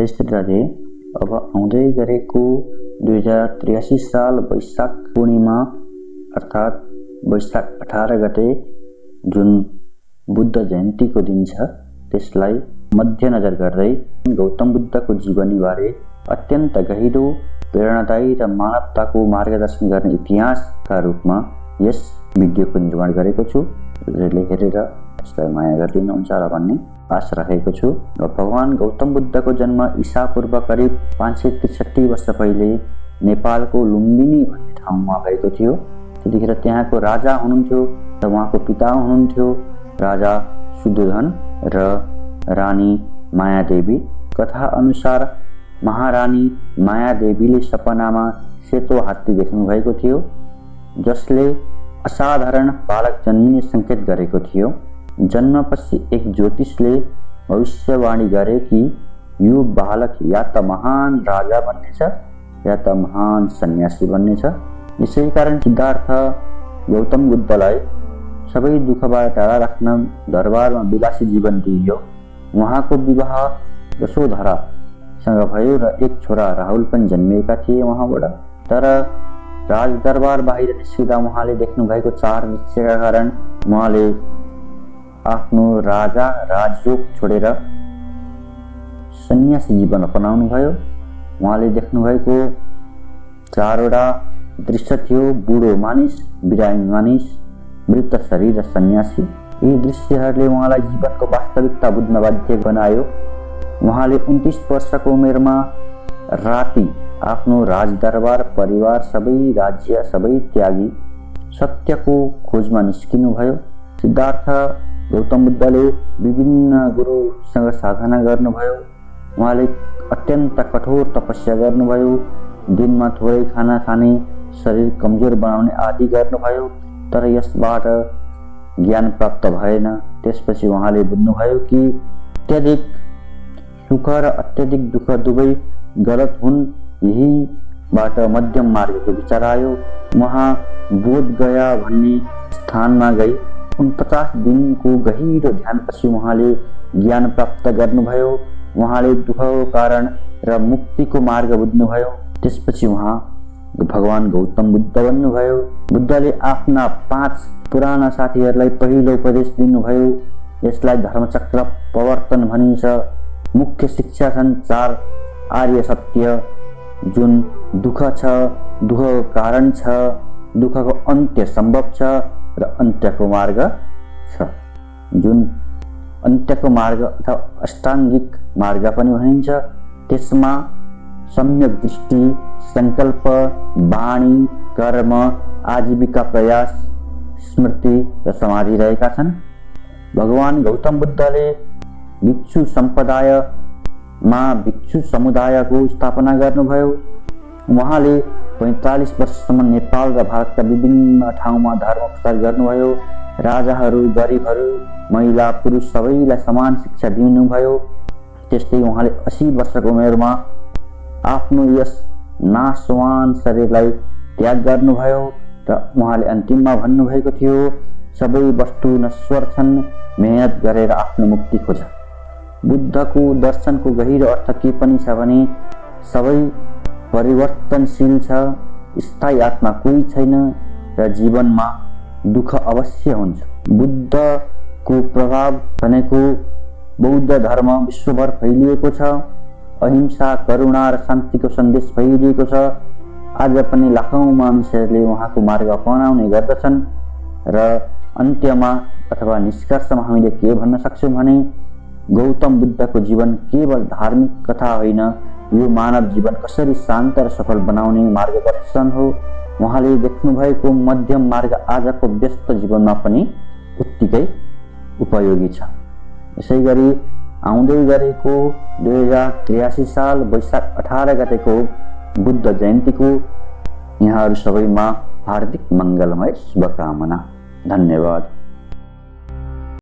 स्त्री राधे। अब आउँदै गरेको 2083 साल वैशाख पूर्णिमा अर्थात् वैशाख 18 गते जुन बुद्ध जयन्तीको दिन छ, त्यसलाई मध्यनजर गर्दै गौतम बुद्धको जीवनीबारे अत्यन्त गहिरो, प्रेरणादायी र मानवताको मार्गदर्शन गर्ने इतिहासका रूपमा यस भिडियोको निर्माण गरेको छु। हजुरले हेरेर यसलाई माया गरिदिनुहुन्छ होला भन्ने आशा राखेको छु। भगवान गौतम बुद्धको जन्म ईसा पूर्व करिब 563 वर्ष पहिले नेपालको लुम्बिनी भन्ने ठाउँमा भएको थियो। त्यतिखेर त्यहाँको राजा हुनुहुन्थ्यो र उहाँको पिता हुनुहुन्थ्यो राजा शुद्धोधन र रानी मायादेवी। कथा अनुसार महारानी मायादेवीले सपनामा सेतो हात्ती देख्नु भएको थियो, जसले असाधारण बालक जन्मिने सङ्केत गरेको थियो। जन्मपछि एक ज्योतिषले भविष्यवाणी गरे कि यो बालक या त महान राजा बन्नेछ या त महान सन्यासी बन्नेछ। यसै कारण सिद्धार्थ गौतम बुद्धलाई सबै दुःखबाट टाढा राख्न दरबारमा विलासी जीवन दिइयो। उहाँको विवाह यशोधरासँग भयो र एक छोरा राहुल पनि जन्मिएका थिए उहाँबाट। तर राजदरबार बाहिर निस्किँदा उहाँले देख्नु भएको 4 दृश्यका कारण उहाँले आफ्नो राजा राजयोग छोडेर सन्यासी जीवन अपनाउनु भयो। उहाँले देख्नु भएको 4वटा दृश्य थियो: बुढो मानिस, बिरामी मानिस, मृत शरीर र सन्यासी। यी दृश्यहरूले उहाँलाई जीवनको वास्तविकता बुझ्न बाध्य बनायो। उहाँले 29 वर्षको उमेरमा राति आफ्नो राजदरबार, परिवार, सबै राज्य सबै त्यागी सत्यको खोजमा निस्किनु भयो। सिद्धार्थ गौतम बुद्धले विभिन्न गुरुसँग साधना गर्नुभयो। उहाँले अत्यन्त कठोर तपस्या गर्नुभयो। दिनमा थोरै खाना खाने, शरीर कमजोर बनाउने आदि गर्नुभयो। तर यसबाट ज्ञान प्राप्त भएन। त्यसपछि उहाँले बुझ्नुभयो कि अत्यधिक सुख र अत्यधिक दुःख दुवै गलत हुन्। यहीबाट मध्यम मार्गको विचार आयो। उहाँ बोध गया भन्ने स्थानमा गई 49 दिनको गहिरो ध्यानपछि उहाँले ज्ञान प्राप्त गर्नुभयो। उहाँले दुःखको कारण र मुक्तिको मार्ग बुझ्नुभयो। त्यसपछि उहाँ भगवान गौतम बुद्ध बन्नुभयो। बुद्धले आफ्ना 5 पुराना साथीहरूलाई पहिलो उपदेश दिनुभयो। यसलाई धर्मचक्र प्रवर्तन भनिन्छ। मुख्य शिक्षा छन् 4 आर्य सत्य, जुन दुःख छ, दुःखको कारण छ, दुःखको अन्त्य सम्भव छ र अन्त्यको मार्ग छ, जुन अन्त्यको मार्ग अथवा अष्टाङ्गिक मार्ग पनि भनिन्छ। त्यसमा सम्यक दृष्टि, संकल्प, वाणी, कर्म, आजीविका प्रयास, स्मृति र समाधि रहेका छन्। भगवान गौतम बुद्धले भिक्षु सम्प्रदायमा भिक्षु समुदायको स्थापना गर्नुभयो। उहाँले 45 वर्षसम्म नेपाल र भारतका विभिन्न ठाउँमा धर्म प्रचार गर्नुभयो। राजाहरू, गरिबहरू, महिला, पुरुष सबैलाई समान शिक्षा दिनुभयो। त्यस्तै उहाँले 80 वर्षको उमेरमा आफ्नो यस नाशवान शरीरलाई त्याग गर्नुभयो र उहाँले अन्तिममा भन्नुभएको थियो, सबै वस्तु नश्वर छन्, मेहनत गरेर आफ्नो मुक्ति खोज। बुद्धको दर्शनको गहिरो अर्थ के पनि छ भने सबै परिवर्तनशील छ, स्थायी आत्मा कोही छैन र जीवनमा दुःख अवश्य हुन्छ। बुद्धको प्रभाव भनेको बौद्ध धर्म विश्वभर फैलिएको छ। अहिंसा, करुणा र शान्तिको सन्देश फैलिएको छ। आज पनि लाखौं मानिसहरूले उहाँको मार्ग अपनाउने गर्दछन्। र अन्त्यमा अथवा निष्कर्षमा हामीले के भन्न सक्छौँ भने गौतम बुद्धको जीवन केवल धार्मिक कथा होइन, यो मानव जीवन कसरी शान्त र सफल बनाउने मार्गदर्शन हो। उहाँले देख्नु भएको मध्यम मार्ग आजको व्यस्त जीवनमा पनि उत्तिकै उपयोगी छ। यसै गरी आउँदै गरेको 2083 साल वैशाख 18 गतेको बुद्ध जयन्तीको यहाँहरू सबैमा हार्दिक मङ्गलमय शुभकामना। धन्यवाद।